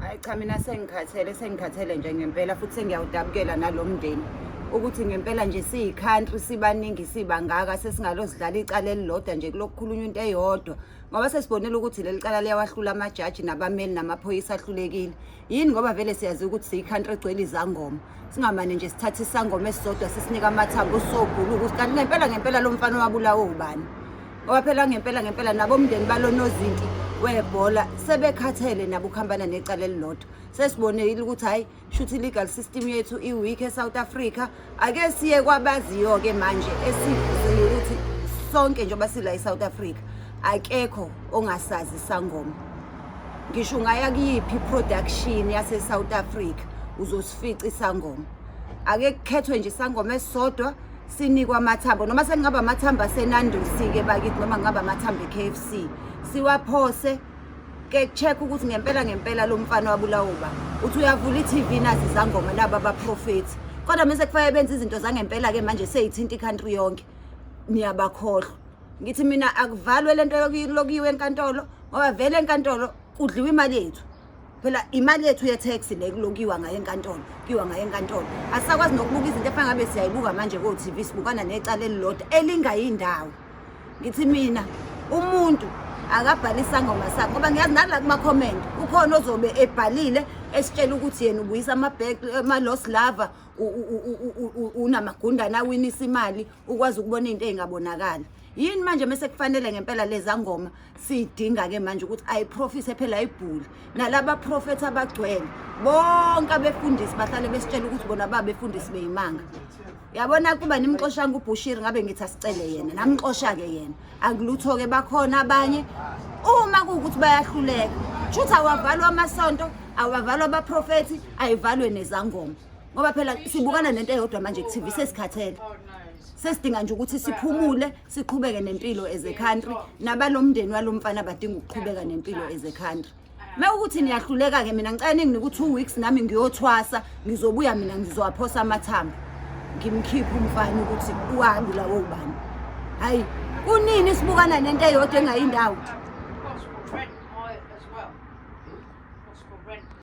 Hayi cha, mina sengikhathele, sengikhathele nje ngempela, futhi sengiyawudabukela nalo mndeni ukuthi ngempela nje siyi-country, sibaningi, sibangaka, sesingalozidlala icala elilodwa nje, kulokukhulunywa into eyodwa, ngoba sesibonile ukuthi leli cala liyawahlula amajaji nabameli namaphoyisa ahlulekile. Yini? Ngoba vele siyazi ukuthi siyi-country egcwele izangoma, singamane nje sithathe isangoma esisodwa sisinike amathambo, sisobhula ukuthi kanti ngempela ngempela lo mfana wabulawa ubani, ngoba phela ngempela ngempela nabo umndeni balonozinti webhola sebekhathele nabo ukuhambana necala elilodwa. Sesibonile ukuthi hhayi, shuthi legal system yethu i-weak e-South Africa. Ake siye kwabaziyo-ke manje, esiziyo ukuthi sonke njengoba sila e-South Africa akekho ongasazi isangoma. Ngisho ungaya kuyiphi i-production yase-South Africa, uzosifica isangoma. Ake kukhethwe nje isangoma esisodwa, sinikwe amathambo, noma sekungaba amathambo aseNandosi-ke bakithi, noma kungaba amathambo e-KFC, siwaphose ke check ukuthi ngempela ngempela lo mfana wabulawa uba. Uthi uyavula i-TV, nazi izangoma nabo abaprofethi, kodwa mase kufanele benze izinto zangempela-ke manje seyithinta i-country yonke, niyabakhohlwa. Ngithi mina akuvalwe lento lokuyiwa enkantolo, ngoba vele enkantolo kudliwa imali yethu. Phela imali yethu ye-tax le kulokuyiwa ngayo enkantolo, kuyiwa ngayo enkantolo. Asisakwazi nokubuka izinto efana ngabe siyayibuka manje ko-TV, sibukana necala elilodwa elingayindawo. Ngithi mina umuntu akabhale isangoma sakhe, ngoba ngiyazi nala kuma-comment ukhona ozobe ebhalile esitshela ukuthi yena ubuyisa ama-lost lover, unamagundane awinisa imali, ukwazi ukubona iy'nto ey'ngabonakali. Yini manje mese kufanele ngempela leza ngoma siyidinga-ke manje ukuthi ayiprofise phela, ayibhuli nalaba profethi abagcwele bonke abefundisi bahlale besitshela ukuthi bona babefundisi beyimanga. Yabona, kuba nimxoshanga uBushiri, ngabe ngithi asicele yena, namxosha-ke yena, akulutho-ke. Bakhona abanye, uma kuwukuthi bayahluleka, shuthi awavalwa amasonto, awavalwa abaprofethi, ayivalwe nezangoma, ngoba phela sibukana nento eyodwa manje ku-TV. Sesikhathele, sesidinga nje ukuthi siphumule, siqhubeke nempilo as a country. Nabalo mndeni walo mfana badinga ukuqhubeka nempilo as a country. Uma ukuthi niyahluleka-ke, mina ngicela ninginike u-2 weeks, nami ngiyothwasa, ngizobuya mina, ngizowaphosa amathambo, ngimkhiphe umfana ukuthi wabulawa ubani. Hhayi, kunini sibukana nento eyodwa engayindawo?